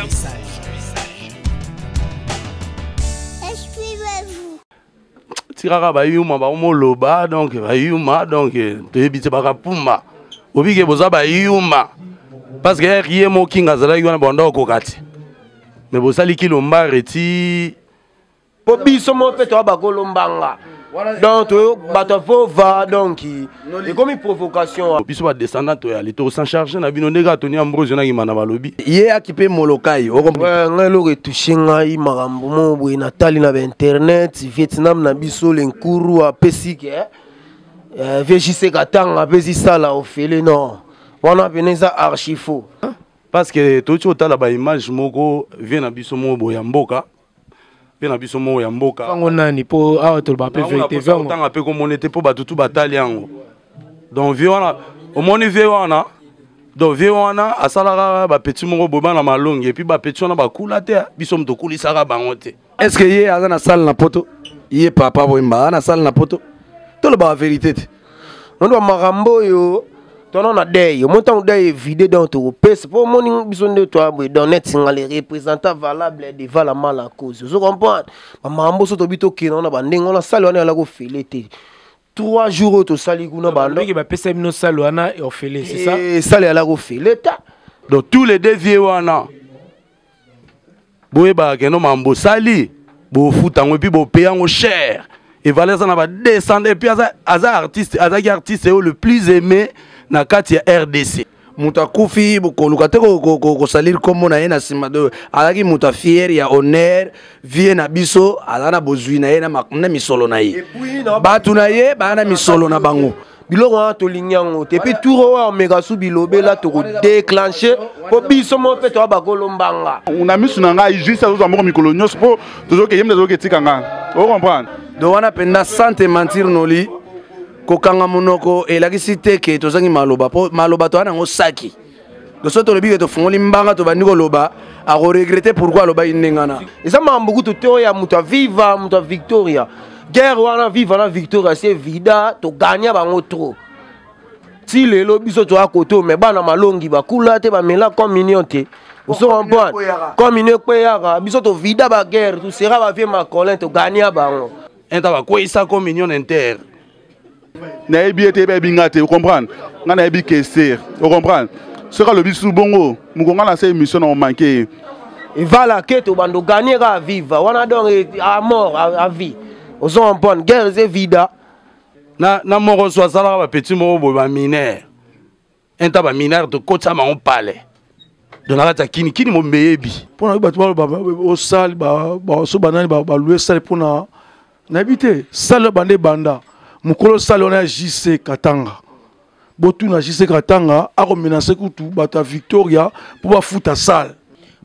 Les sages. Excusez-vous. Tikaka bayuma bakomoloba, donc bayuma, donc toyebi te bakapumba obike boza bayuma parce que ye mokinga azalaki wana banda okoka te, mais bosali kilombare ti. Po biso mo mpe toya bakolombanga, donc toyo bato ya vova, donc ekomi provocation. Biso badescendant toyali tokosan charge na bino ndenge Atoni Ambrosio nakima na balobi. Ye aki mpe Molokai. Ouais, ngai eloko etouche ngai, makambo mo boye natali na bainternet, Vietnam na biso lenkuru apesi ke VJC Katanga apesi sala ofele. Non, wana pene eza archi faux. Parce que touti kotala baimage moko, vie na biso moko boye ya mboka, mpe na biso moko ya mboka. Vango nani? Mpo awa toloba mpe vérité, vango. Otanga mpe komona te mpo bato tu batali yango. Donc vie wana, omoni vie wana, donc vie wana asalaka bapeti moko boye, bana malongi, et puis bapeti wana bakula te, biso moto okulisaka bango te. Est ce que ye aza na salle na poto? Ye papa Wemba aza na salle na poto? Tolobaka vérité te. Mondo bamakambo oyo tona na dei, omoni ntango dei evide, donc tokopesa mpo omoni biso nde toya boye. Donc neti nga, le représentant valable devant la mal à cause, ozo comprendre bamakambo so tobi tokende wana bandenge wana, sale wana eyala kofele te. 3 jours oyo tosali kuna bando. Ndenge bapesa bino salle wana ofele, c'est ça? Eh, sale eyala kofele ta. Donc tous les deux vieux wana, boyebaka keno mambo osali, bofuta yango et puis bopaye yango cher. Evale aza na ba 200 et puis aza artiste, azalaki artiste oyo le plus aimé na kati ya RDC. Moto akufi, koluka te kosalir nkombo na ye na nsima. Azalaki moto afier ya honneur. Vie na biso aza na bozwi na ye na misolo na ye, bato na ye baa na misolo na bango. Biloko wana tolingi yango te. Et puis tour oyo ameka su bilobela, tokodéclenche mpo biso mo mpe toya bakolombanga. Na misu na ngai, juste azozwa moko mikolo nyonso mpo tozoke ye mpe azoki etika nga, ocomprendre? Donc wana mpenza, sans te mentir, noli kokanga monoko elakisi te ke tozangi maloba, mpo maloba toya nango saki. Donc so tolobi ke tofungoli mbanga, tobandi koloba, akoregretter pourquoi alobaki ndenge wana. Eza makambo kutu te oyo ya moto aviva, moto ya Victoria. Guerre wana, viva na Victoria, se vida toganya bango trop. Ti lelo biso toya koto, me bana malongi bakula te, bamela communion te, oso comprendre? Communion ekweyaka. Biso tovida baguerre, tosera bavie macolin, toganya bango. Inta bakweyisa communion inter. Nayebi ete yebi nga te, ocomprendre? Nga nayebi kester, ocomprendre? Soki alobi su bongo moko, nga na sa émission na omanke ye. Evala ke tobanda oganye kaka viva wana, donc à mort, à vie, ozo comprendre? Guerre eza evida. Na moko so asalaka bapeti moko boye, baminere inta, baminere tokotisa bango pale. Donc na kati ya kini kini mombe yebi. Mpona bato baloba osale so banani balue sale, mpona nayebi te sale banda ebanda mokolo sale wana ya JC Katanga. Botuna JC Katanga, akomenase kutu bato ya Victoria mpo bafuta sale.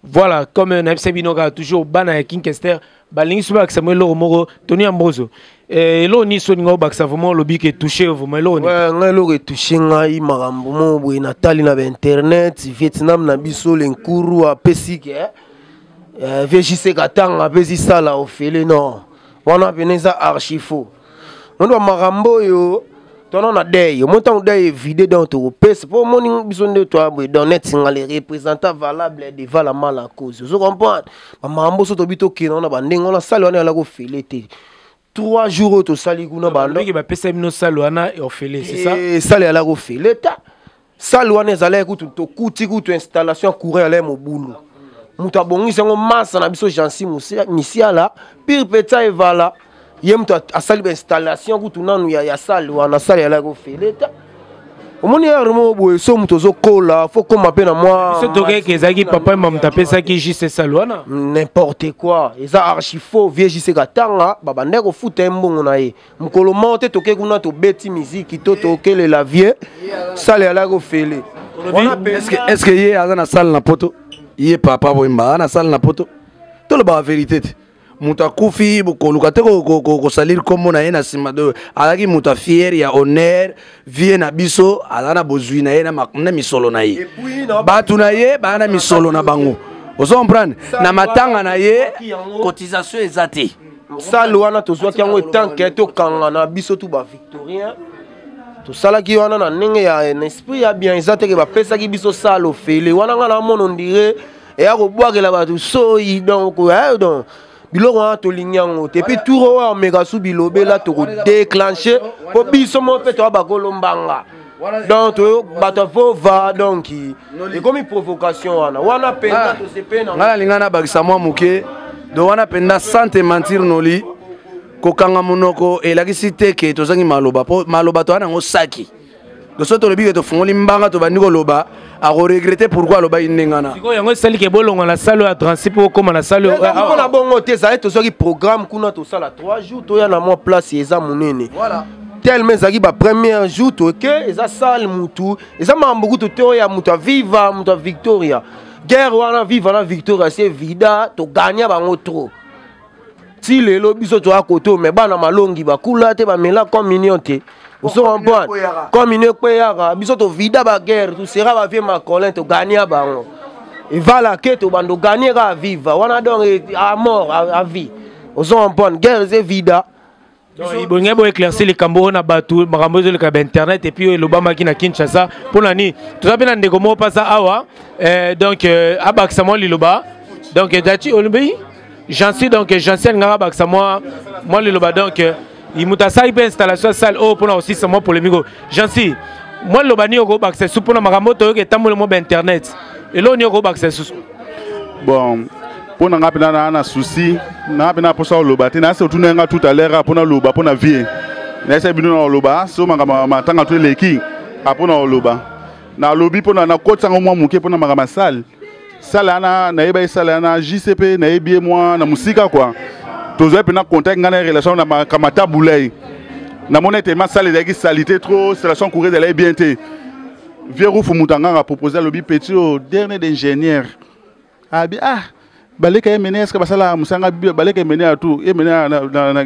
Voilà, comme nayebisa bino kaka toujours, bana ya King Kester balingi so bakisa mo eloko moko. Tony Ambroso, eloko nini so olinga obakisa? Vraiment olobi ke touche vraiment, eloko nini? Ouais, ngai eloko etouche ngai, makambo mo boye natali na bainternet, Vietnam na biso lenkuru apesi ke VJC Katanga apesi sala ofele. Non, wana pene eza archi faux. Mondo bamakambo oyo tona na dei, omoni ntango dei evide, donc tokopesa mpo omoni biso nde toya boye. Donc neti nga, le représentant valable devant la mal à cause, ozo comprendre? Bamakambo so tobi tokende wana bandenge wana, sale wana eyala kofele te. 3 jours oyo tosali kuna bando. Ndenge bapesa bino salle wana ofele, c'est ça? Eh, sale eyala kofele ta. Sale wana ezalaki kutu, tokuti kutu installation ya courant ezalaki mobulu. Moto abongisi yango, masa na biso Jansi Misiala pire peta evala, ye moto asali bainstallation kutu nanu ya sale wana. Sale eyalaki kofele ta. Omoni yare moko boye, so moto ozokola, fo koma mpe na mwa. Biso tokeke ezalaki papa ma moto apesaki juste salle wana. N'importe quoi, eza archi faux. Vie JC Katanga babandaki kofuta ye mbongo na ye mokolo moko te. Toke kuna, tobeti miziki to tokelela vie, sale eyalaki kofele. Est ce que ye aza na salle na poto? Ye papa Wemba aza na salle na poto? Tolobaka vérité te. Moto akufi, koluka te kosalir nkombo na ye na nsima. Azalaki moto afier ya honneur. Vie na biso aza na bozwi na ye na misolo na ye, bato na ye baa na misolo na bango, ozo comprendre? Na matanga na ye cotisation eza te. Sale wana tozwaki yango etanke tokanga na biso tu bavictorien, tosalaki wana na ndenge ya na esprit ya bien. Eza teke bapesaki biso sale ofele wana, nga na mona ondire. Eya kobwakela bato soyi, donc donc biloko wana tolingi yango te. Et puis tour oyo ameka su bilobela, tokodéclenche mpo biso moko mpe toya bakolombanga. Donc toyo bato avova, donc ekomi provocation wana wana mpenza tosepe na Ngai nalinga nabakisa mwa moke. Do wana mpenza, sans te mentir, Noli, kokanga monoko elakisi te ke tozangi maloba, mpo maloba toya nango saki. Do so tolobi ke tofungoli mbanga, tobandi koloba, akoregretter pourquoi alobaki ndenge wana. Sikoyo yango esali ke bolongwa na salle oyo ya Drancy mpo okóma na salle oyo? Mpona bongo te, ezali tozwaki programme kuna, tosala 3 jours, toya na mwa place eza monene. Voilà. Tellement ezalaki bapremier jour, toke eza salle mutu eza makambo kutu te oyo ya moto aviva, moto ya Victoria. Guerre wana, Viva na Victoria, se vida, toganya bango trop. Ti lelo biso toya koto, me bana malongi bakula te, bamela communion te. Ozo comprendre? Communion ekweyaka. Biso tovida baguerre, tosera bavie macolin, togania bango. Evala ke tobanda oganie kaka Viva wana, donc à mort, à vie. Ozo comprendre? Guerre eza evida. Bolingai boéclaircir likambo oyo na bato, makambo ezoleka bainternet et puis oyo elobamaki na Kinshasa. Mpo na nini toza mpe na ndeko moko mpasa awa, donc abakisa mwa liloba. Donc dati olobi Jansi, donc Jansi alingaka abakisa mwa liloba. Donc moto asali mpe installation ya salle oyo mpona kosisa mwa polémique oyo. Jansi, mwa liloba nini okobakisa lisusu mpona makambo oyo toyoka etamboli mwa bainternet? Eloko nini okobakisa lisusu? Bon, mpo na nga mpenza naa na souci naa mpe na mposa koloba te. Nasi otuna nga tout à l'heure mpo naloba mpo na vie nayesa bino na koloba so makambo matanga to eleki mpo na koloba. Nalobi mpo nakotisa yango mwa moke mpo na makambo ya salle. Salle wana nayeba ye, salle wana JCP nayebi ye mwa na mosika kua. Tozwaki mpena contact, ngai na relation na makambo ata bulai. Namoni ete ma salle ezalaki salité trop, installation courant ezalaki bien te. Vieux Rufu moto anganga propose, alobi: "Petit oyo dernier d'ingénieur abi, ah, baleka ye mene, eske basalaka mosanga baleka ye mene ya tu ye mene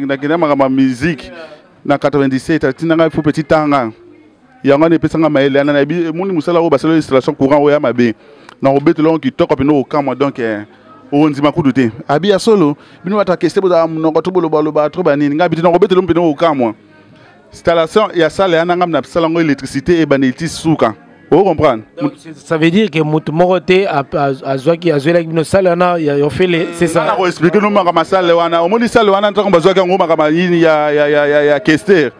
nakenda makambo ya musique na 97, atindanga fo petit tanga yango wana epesanga mayele wana. Nayebi emoni mosala oyo basala installation courant oyo ya mabe na kobetela yango kitoko mpena okamwa. Donc ondima kutu te abi ya solo. Bino bato akeste bozala monoko to bolobaloba to banini, ngai biti na kobetela mpena okamwa. Installation ya salle yana, ngai nasala yango, électricité ebandeli ti suka. Ocomprendre? Donc, ça veut dire que moto moko te azwaki, azwelaki bino salle wana ya ofele, c'est ça? Nakoexpliquer no makambo ya salle wana. Omoni salle wana, ntango bazwaki yango, makambo nini ya kester,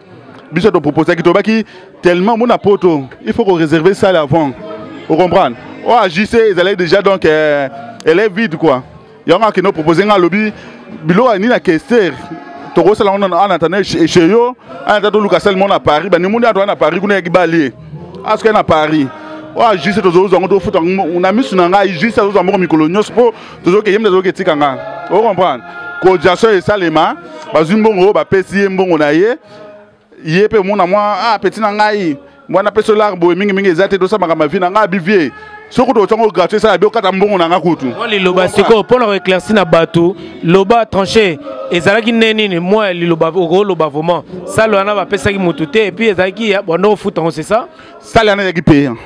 biso toproposaki, tobaki tellement mona poto, il faut koréserver salle avant. Ocomprendre? Oyo agc ezalaki déjà, donc elle est vide quoi. Yango akende opropose nga, alobi biloko ya nini ya kester, tokosala ngo en attendant chez yo, en attendant toluka salle moko na Paris. Banimoni ato na Paris kuna yaki balie asoki na Paris. Oyo juste tozozwa yango, tofuta na misu na ngai. Juste azozwa moko mikolo nyonso mpo tozoke ye mpe azoki etika nga. Ocomprendre? Cotisation esalema, bazwi mbongo oyo bapesi ye, mbongo na ye. Ye mpe omona mwa, ah, petit na ngai mwana mpe solar boye mingimingi eza te, tosala makambo ya vie na ngai. Abi vie soki totiango gratuit, esala bi okata mbongo na nga kutu. Mwa liloba sikoyo mpona koéclaircir na bato, loba tranché ezalaki nde nini? Mwa liloba okoloba vraiment, salle wana bapesaki motu te et puis ezalaki bando kofuta yango, c'est ça? Salle wana ezalaki payant.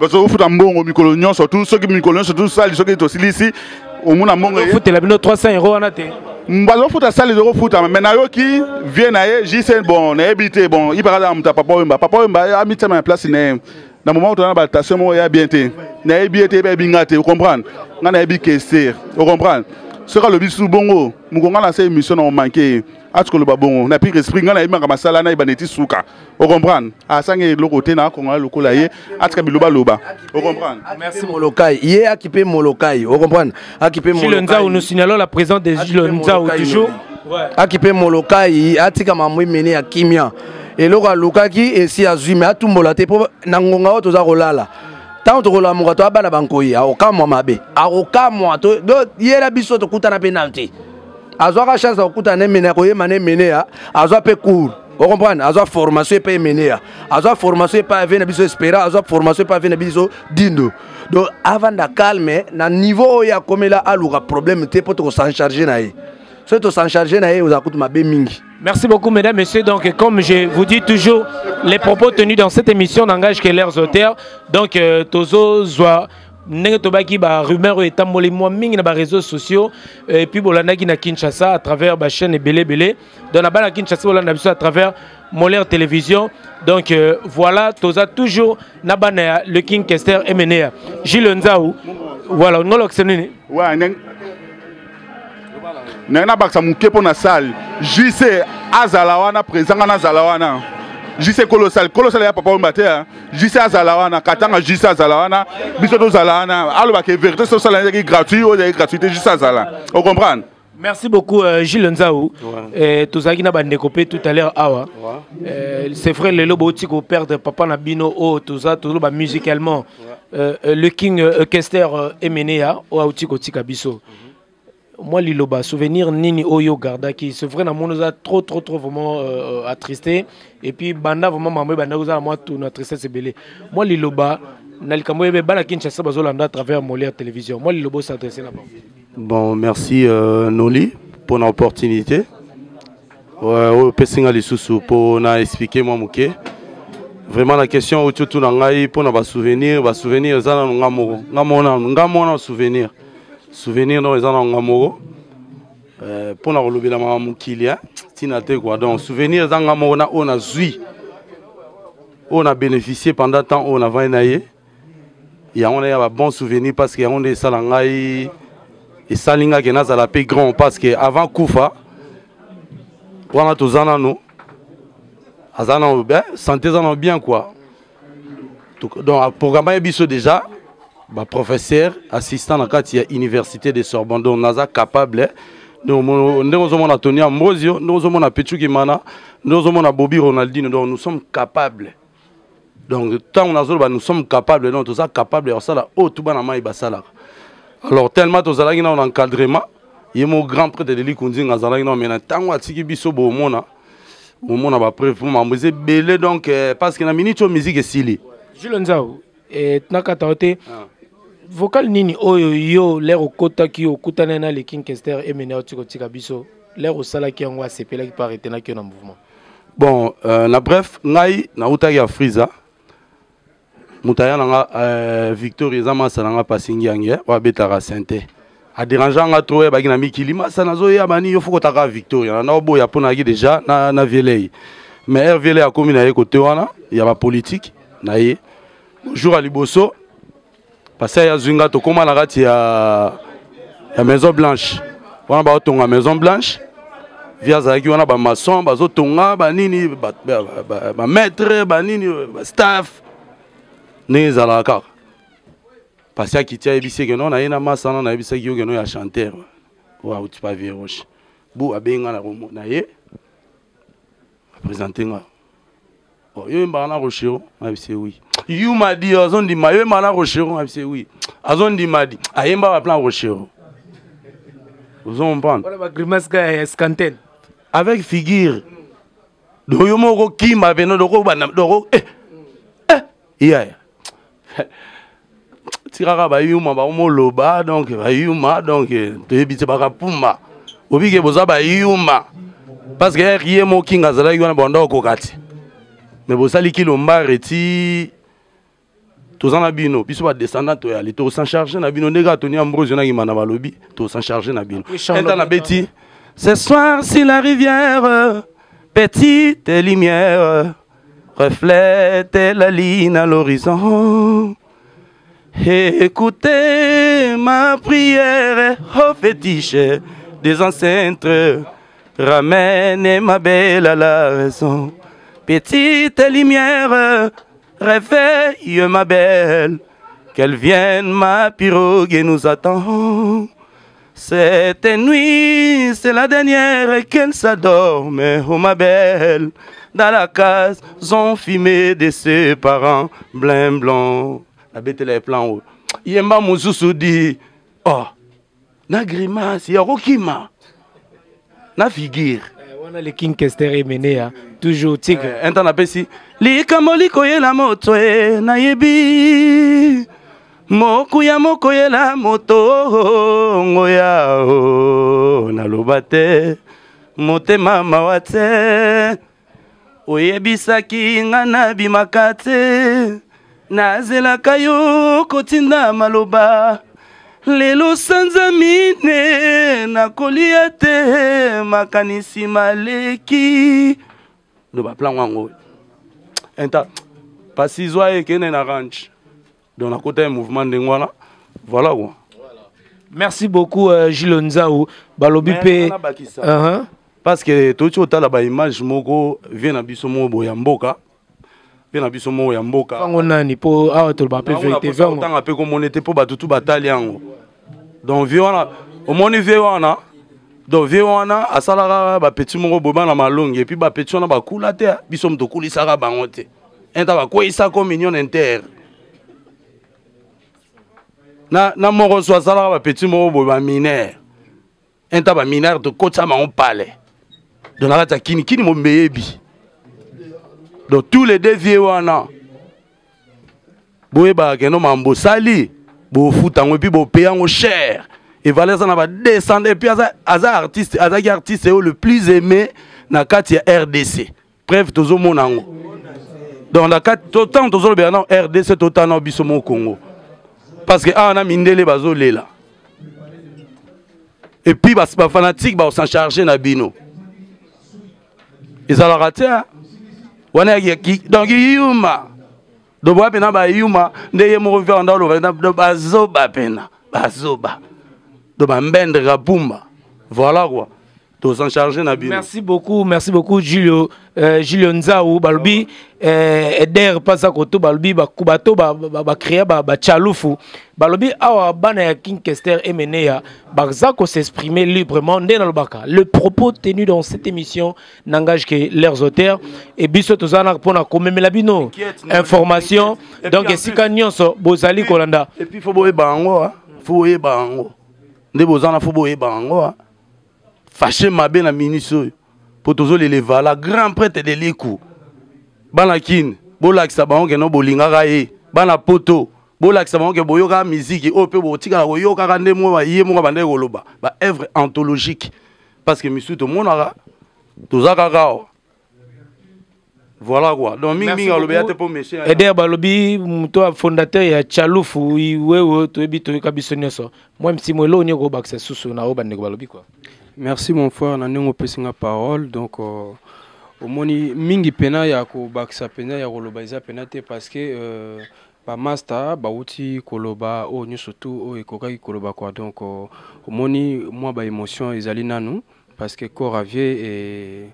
Bazofuta mbongo mikolo nyonso tu, soki mikolo nyonso tu sali, soki tosilisi, omona mbongo. Ofutela bino 300 € wana te? Bazofuta salle, ezokofutama. Mais nayoki vie na ye JC, bon, nayebi te. Bon, ipaka aza moto ya Papa Wemba. Papa Wemba amitiama na place na ye na moment tona batation moko ya bien te. Nayebi ye te, yebi nga te. Ocomprendre? Nga nayebi kester. Ocomprendre? Soki alobi su bongo moko, nga na sa émission na omanke ye ati koloba bongo na pire esprit. Nga nayebi makambo asala, nayeba neti suka. Ocomprendre? Asangi eloko te na akongola lokola ye atika bilobaloba. Ocomprendre? Merci. Molokai ye akipe Molokai, ocomprendre? Akipe Jules Nzau, nous signalons la présence de Jules Nzau toujours. Akipe Molokai, atika mambo emene ya kimia. Eloko alukaki esi azwi, me atumbola te mpo na ngonga oyo toza kolala. Ntango tokolamuka, toya bana bankoyi, akokamwa mabe, akokamwa. Yela biso tokutana mpe nanu te. Azwaka chance ya kokutana na Emene, ya koyema na Emene, ya azwa mpe cours. Ocomprendre? Azwa formation epai Emeneya, azwa formation epai ave na biso Espera, azwa formation epai ave na biso Dindo. Donc avanda calme na niveau oyo akomela, aluka problème te mpo tokos'en charge na ye. Soki tos'en charge na ye, ozala kutu mabe mingi. Merci beaucoup, mesdames, messieurs. Donc, comme je vous dis toujours, les propos tenus dans cette émission n'engagent que leurs auteurs. Donc, Tozo Zwa, ndenge tobaki barumeur oyo etamboli mwa mingi na baréseaux sociaux et puis bolandaki na Kinshasa à travers bachaîne ebele ebele. Donc na bana Kinshasa, bolanda biso à travers Molaire Télévision. Donc voilà, toza toujours na bana ya le King Kester Emenea, Gilles Nzau. Voilà, olingi olakisa nini? Ouais, ndenge nabakisa moke mpo na salle. JC azala wana présent, nga nazala wana. JC kolo salle, kolo salle ya Papa Wemba te. JC azala wana, Katanga JC azala wana, biso tozala wana. Alobaka vérité, so sala ezalaki gratuit, oyo ezalaki gratuit te. JC azala, ocomprendre? Merci beaucoup, Gilles Nzaou. Ouais. Tozalaki na bandeko pe tout à l'heure awa. Ouais. C'est vrai, lelo boti ko perdre papa na bino o toza tozoloba musicalement. Ouais. Le King Kester Emeneya o auti kotika biso. Moi liloba souvenir nini oyo gardaki? C'est vrai, na mono za trop trop trop vraiment attristé et puis banda vraiment mambo banda kozala moi tout na tristesse ebele. Moi liloba na likambo ebe bana Kinshasa bazolanda à travers Molière Télévision. Moi liloba s'adresser na bango. Bon, merci Noli pour l'opportunité. Ouais, opesi nga lisusu mpo na expliquer mwa moke. Vraiment, la question oyo totuna ngai mpona basouvenir, basouvenir eza nanu nga moko, nga moko nanu, nga moko na souvenir, souvenir donc eza nanu nga moko mpona kolobela mama mokili ntina te quoi. Donc souvenir eza nga moko na oyo nazwi, oyo na bénéficier pendant temps oyo navandi na ye. Yango na ya ba bon souvenir, parce que yango nde esala ngai, esali ngai ke nazala mpe grand, parce que avant kufa wana toza nano, aza nano bien, santé eza nano bien quoi. Donc programme ye biso déjà baprofesseur assistant na kati ya université de Sorbonne. Donc naza capable. Ndenge ozomona Tony Ambrosio, ndenge ozomona Pechuki Mana, ndenge ozomona Bobby Ronaldinho, donc nous sommes capables. Donc ntango nazoloba nous sommes capables, donc toza capable ya kosala oyo tu bana mai basalaka. Alors tellement tozalaki nano na encadrement, ye mo grand prêtre de Likunzinga azalaki nano, mais na ntango atiki biso, bomona bomona bapreuve mpo mambo eza ebele. Donc parce que na minute oyo musique esili. Jules Nzau, nakata yo te. Vocal nini oyo yo lere okotaki, okutani na le King Kester Emene oti kotika biso, lere osalaki yango, asepelaki mpe aretenaki yo na mouvement? Bon, na bref, ngai nautaki ya Frisa, moto aya na nga Victoria, eza masa na nga Pasingi yange oyo abetaka sente, adérange nga trop. Oyebaki na mikili masa nazoya bani yo fokotaka Victoria na oboya mpo nayaki déjà na vielei. Mais r vielei akomi na ye kote wana ya bapolitike na ye. Jour ya liboso parce que azwi nga, tokóma na kati ya Maison Blanche wana, baotonga Maison Blanche. Vi azalaki wana, bamaçon bazotonga, banini, bamaître, banini, bastaff, ndenge ezalaka kaka. Pasi akiti, ayebisi eke no naye na masana, nayebisaki yo keno ya chanteur oyo auti pa Vie Roche bu abengi nga na ye, aprésente nga: "Oh, yo yembaka na Rochero?" Nayebisi: "Oui." Yuma di azondima: "Yo yembaka na Rochero?" Nayebisi: "Oui." Azondima di ayemba baplan Rochero, ozo comprendre? Wana bagrimace kaka ya scanten. Avec figure, donc yo moko okima pene dokobanda doko iyaya tikaka bayuma bakomoloba. Donc bayuma, donc toyebi te bakapumba obike boza bayuma, parce que ye mokinga azalaki wana, banda okoka te. Mais bosali kilombare ti toza na bino, biso badescendant toyali, tosan charge na bino. Ndenge Tony Ambrosio nakima na balobi, tosan charge na bino. Enta na beti: "Ce soir, si la rivière, petite lumière, reflète la ligne à l'horizon, écoutez ma prière au fétiche des ancêtres, ramène ma belle à la raison. Petite lumière, réveille ma belle, qu'elle vienne, ma pirogue nous attend. Cette nuit, c'est la dernière qu'elle s'adorme, oh ma belle, dans la case enfumée de ses parents, blanc blanc." Nabetela ye plan oyo, yemba mosusu di, oh, na grimace ya kokima na figure. Wana le King Kester Emeneya, toujours tigre. Un temps napesi likambo likoyela moto e nayebi mokuya mokoyela moto ngoya o naloba te motema mawa te. Oyebisaki nga nabimaka te, nazelaka yo kotinda maloba. Lelo sanza mine nakolia te, makanisi maleki ndo baplan yango enta pasi zwa ekende na ranch. Donc nakota ye mouvement ndenge wana, voilà quoi. Merci beaucoup euh, Gilles Nzau balobi pe uh -huh. Parce que toki otala ba image moko vie na biso moko boya mboka mpe na biso moko ya mboka yango nani mpo awa toloba mpe verité otanga mpe komona te mpo bato tu batali yango donc vie wana omoni vie wana donc vie wana asalaka bapeti moko boye bana malongi epuis bapeti wana bakula te biso moto okulisaka bango te enta bakweyisaka mignon inter na, na moko so asalaka bapeti moko boye baminere enta baminere tokotisa bango pale donc na kati ya kini kini mombe eyebi donc tous les deux vieux wana boyebaka keno mambo osali bofuta yango epuis bopaye yango cher evale aza na ba 200 epuis aza, aza artiste azalaki artiste oyo le plus aimé na kati ya rdc preuve tozomona yango donc na kati ntango tozolobela nao rdc totala nao biso moko congo parce que awa na mindele bazolela epuis bafanatike bakosan charge na bino ezalaka te wana donc yuma donc boya mpena bayuma nde ye moko vianda oloba bazoba mpena bazoba donc bambendre kapumba voilà quoi tozan charge na bino. Merci beaucoup, merci beaucoup Julio euh, Julio Nzau balobi euh, Eder pasa koto balobi ba kubato ba ba, ba créer ba, ba chalufu balobi awa bana ya King Kester Emeneya baza ko s'exprimer librement nde nalobaka le propos tenu dans cette émission n'engage que leurs auteurs et biso tozana pona komemela bino information donc esika nyonso bozali kolanda. Et puis faut boyeba yango hein, faut boyeba yango nde bozana faut boyeba yango hein. Fache mabe na minus oyo mpo tozolela evala grand prêtre de liku bana kin bolakisa bango keno bolingaka ye bana poto bolakisa bango ke boyokaka miziki oyo mpe botikala koyokaka nde moko ye moko abandaki koloba ba œuvre anthologique parce que misusu tomonaka toza kaka awa voilà quoi donc mingi mingi alobi ate po monsieur Eder balobi moto fondateur ya Chalufu wewe toyebi toyoka biso nyonso moi msi mwelo oni okobakisa susu na oyo bandeko balobi quoi. Merci mon frère na ndenge opesi nga parole donc euh, omoni mingi pena ya kobakisa pena ya koloba eza pena te parce que euh, ba masta bawuti koloba oyo nyonso tu oyo ekokaki koloba quoi donc euh, omoni mwa ba émotion ezali nanu parce que corps à vieux et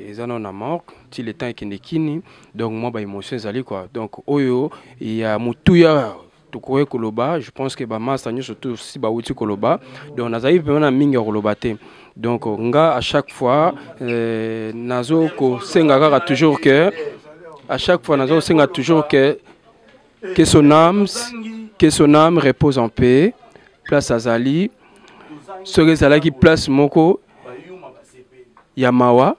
eza nano na morgue ti le temps ekende kini donc mwa ba émotion ezali quoi donc oyo ya motuya tokoki koloba je pense que bamasta nyonso to si bawuti koloba donc nazali vraiment na mingi ya koloba te donc nga à chaque fois euh, nazo kosenga kaka toujours que à chaque fois nazo kosenga toujours que que son âme que son âme repose en paix place azali soki ezalaki place moko ya mawa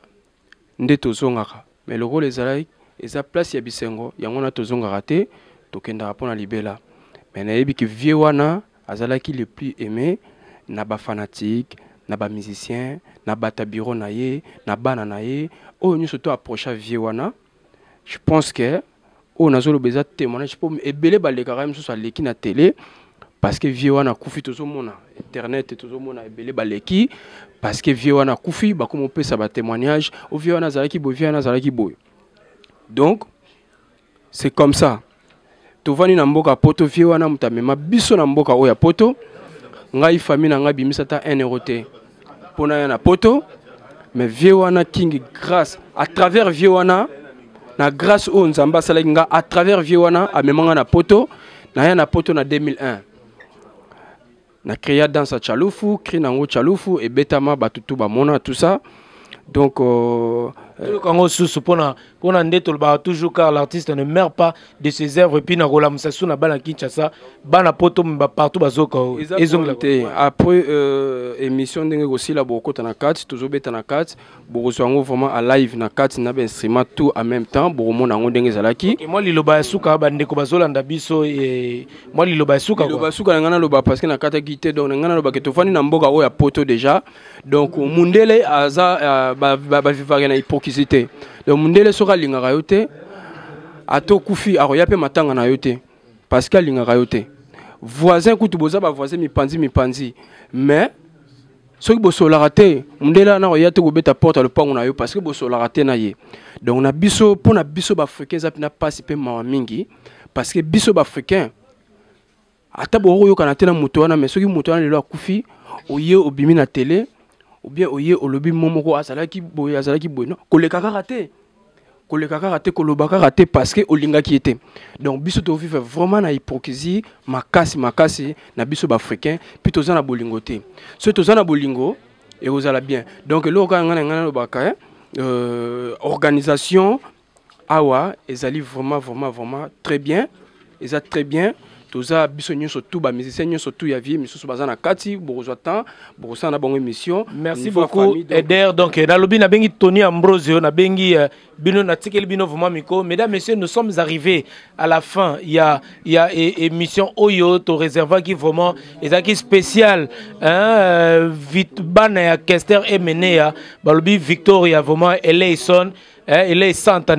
nde tozongaka mais lokola ezalaki eza place ya bisengo yango wana tozongaka te tokendaka mpo na libela mais nayebi ke vieux wana azalaki le plus aimé na bafanatique na bamusicien na bato ya bureau na ye na bana na ye oyo nyonso to approcha vieux wana je pense que oyo nazoloba eza témoignage mpo ebele balekaka ye mosusu aleki na tele parce que vieux wana akufi tozomona internet tozomona ebele baleki parce que vieux wana akufi bakoma opesa batémoignage o vieux wana azalaki boye vieux wana azalaki boye donc c'est comme ça tovandi na mboka poto vieux wana moto amema biso na mboka oyo ya poto ngai famille na ngai bimisa ata 1 euro te mpo naya na poto mais vieux wana king grâce à travers vieux wana na grâce oyo nzambe asalaki nga à travers vieux wana amema nga na poto naya na poto na 2001 na créa danse ya chalufu cri nango chalufu ebetama bato tu bamona tout ça donc euh, toyoka yango susu mpona mpona nde tolobaka toujours car l'artiste ne meurt pas de ses œuvres epuis na kolamusa su na bana kinshasa bana poto partout bazoka ezongela te après euh, émission ndenge ekosila bokokota na kati tozobeta na kati bokozwa yango vraiment à live na kati na bainstrument tout en même temps bokomona yango ndenge ezalaki okay, mwa liloba ya suka bandeko bazolanda biso e, mwa liloba ya suka liloba ya suka na ngai naloba parce que nakataki te donc na ngai naloba ke tofandi na mboka oyo ya poto déjà donc mundele aza euh, bavivaka na hypocrisie te donc mundele soki alingaka yo te ata okufi akoya mpe matanga na yo te parce que alingaka yo te voisin kutu boza bavoisin mipanzi mipanzi mais soki bosololaka te mundele wana akoya te kobeta porte ya lopango na yo parce que bosololaka te na ye donc na biso mpo na biso baafricain eza mpena mpasi mpe mawa mingi parce que biso baafricain Ata bokoyokana te na moto wana, mais soki moto wana lelo akufi, oye obimi na télé ou bien oye olobi mo moko azalaki boye, azalaki boye. Non, koleka kaka te, koleka kaka te, koloba kaka te parce que olingaki ye te. Donc biso tovivre vraiment na hypocrisie makasi makasi na biso baafricain, puis toza na bolingo te. Soki toza na bolingo, ekozala bien. Donc eloko kaka ngai na ngai nalobaka, organisation awa ezali vraiment vraiment vraiment très bien, eza très bien. Toza biso nyonso tu, bamusicien nyonso tu ya vie misusu baza na kati, bokozwa temps, bokosala na bango émission. Merci beaucoup famille, donc... Eder. Donc nalobi, nabengi Tony Ambrosio, nabengi bino, natikeli bino vraiment micro. Mesdames, messieurs, nous sommes arrivés à la fin. Il y a émission oyo to réservaki vraiment ezalaki spécial, hein, bana ya Kester Emeneya, balobi Victoria, vraiment Eleison, il est Santa.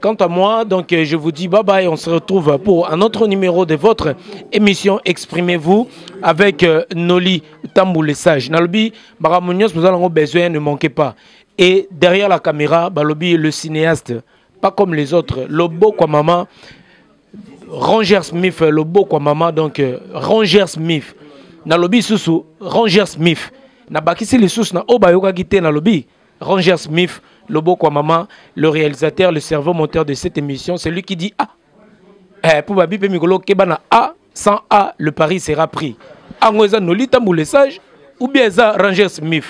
Quant à moi, donc je vous dis bye bye. On se retrouve pour un autre numéro de votre émission Exprimez-vous avec Noli Tambou le Sage. Nalobi, Baramounios, vous avez besoin, ne manquez pas. Et derrière la caméra, balobi, le cinéaste, pas comme les autres, Lobo quoi maman, Ranger Smith, Lobo quoi maman, donc Ranger Smith. Nalobi susu, Ranger Smith. Nabakisi lisusu na obayoka gite nalobi. Ranger Smith, Lobo kwa maman, le réalisateur, le cerveau moteur de cette émission, c'est lui qui dit A. Eh, pour Babi Mikolo kebana A, sans A, le pari sera pris. Ango eza Noli Tambou le Sage ou bien eza Ranger Smith.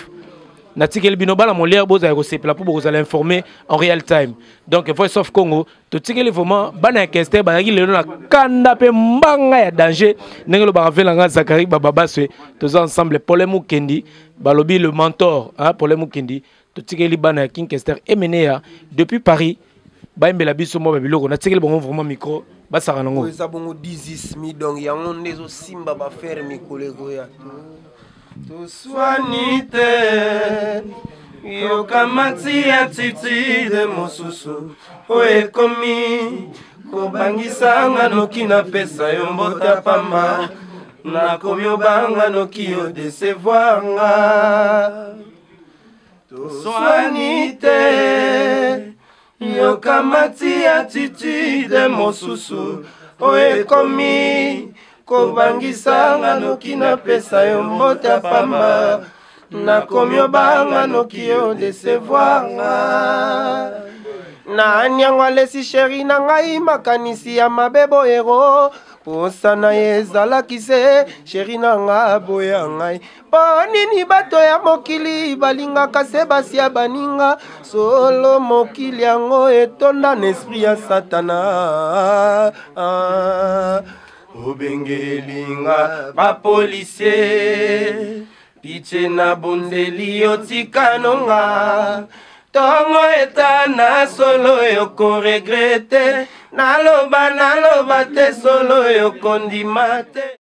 Natikeli bino bana Molière, bozala kosepela mpo bokozala informé en real time. Donc Voice of Congo, totikeli vraiment bana ya Kester, bazalaki lelo na kanda mpe mbanga ya danger ndenge lobaka velanga Zakari Bababaswe. Toza ensemble, Paul Mukendi, balobi le mentor, hein, Paul Mukendi. Totikeli bana ya King Kester Emeneya depuis Paris, bayembela biso mwa babiloko. Natikeli bango vraiment micro, basaka nango. Eza bongo 10 mi, donc yango nde ezosimba bafere mikolo ekoya. Toswani te, yokamati attitude mosusu oyo ekomi kobangisanga, noki napesa yo mbota pamba, nakomi obanga noki yo décevoir nga. Toswani te, yokamati attitude mosusu oyo ekomi kobangisanga, noki napesa yo mbota pamba, nakomi obanga noki yo décevoir nga. Nani yango alesi chéri na ngai makanisi ya mabe boyero? Posa na ye ezalaki se chéri na nga boya ngai. Mpo nini bato ya mokili balingaka se basi ya baninga? Solo mokili yango etonda na esprit ya Satana. Obengelinga bapolisier, piche na bondeli yo, tika nonga ntongo eta na solo yokoregretter. Naloba, naloba te, solo yokondima te.